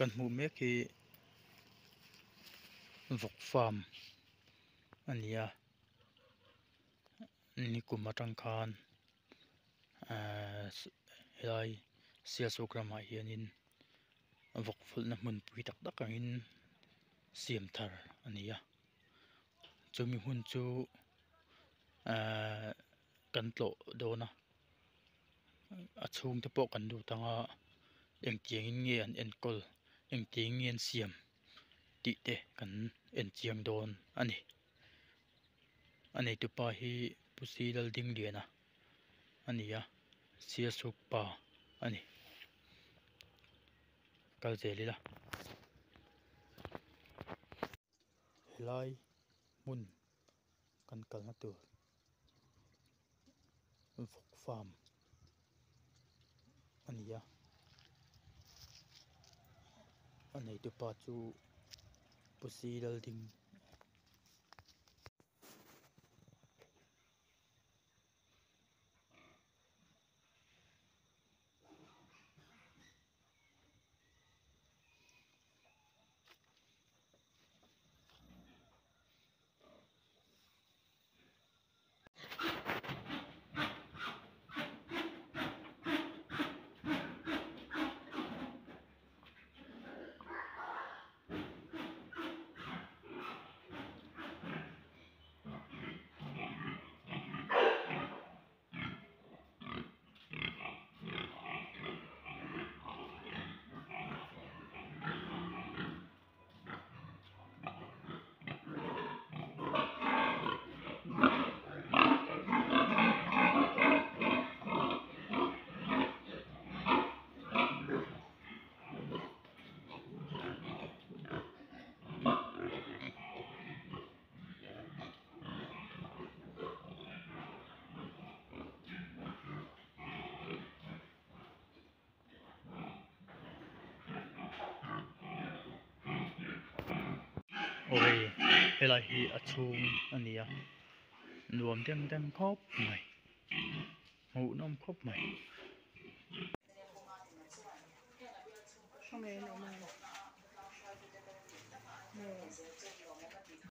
Kan hmuh mek hi vawk farm a ni a nikum atang khan ehh helai sialsuk ramah hianin vawk vulhna hmunpui tak tak angin siam thar a ni a chumi hmun chu ehh kan tlawh dawn a a chhungte pawh kan lut ang a engtiang in nge an enkawl engtiang in nge an siam tih te kan en chiang dawn a ni a neitu pa hi Pu Sildingliana a ni a Sialsuk pa a ni kal zel ila helai hmun kan kalna tur vawk farm a ni a a neitu pa chu Pu Silding. Aw hei helai hi a chhung a ni a nuam dem dem khawp mai hmuhnawm khawp mai.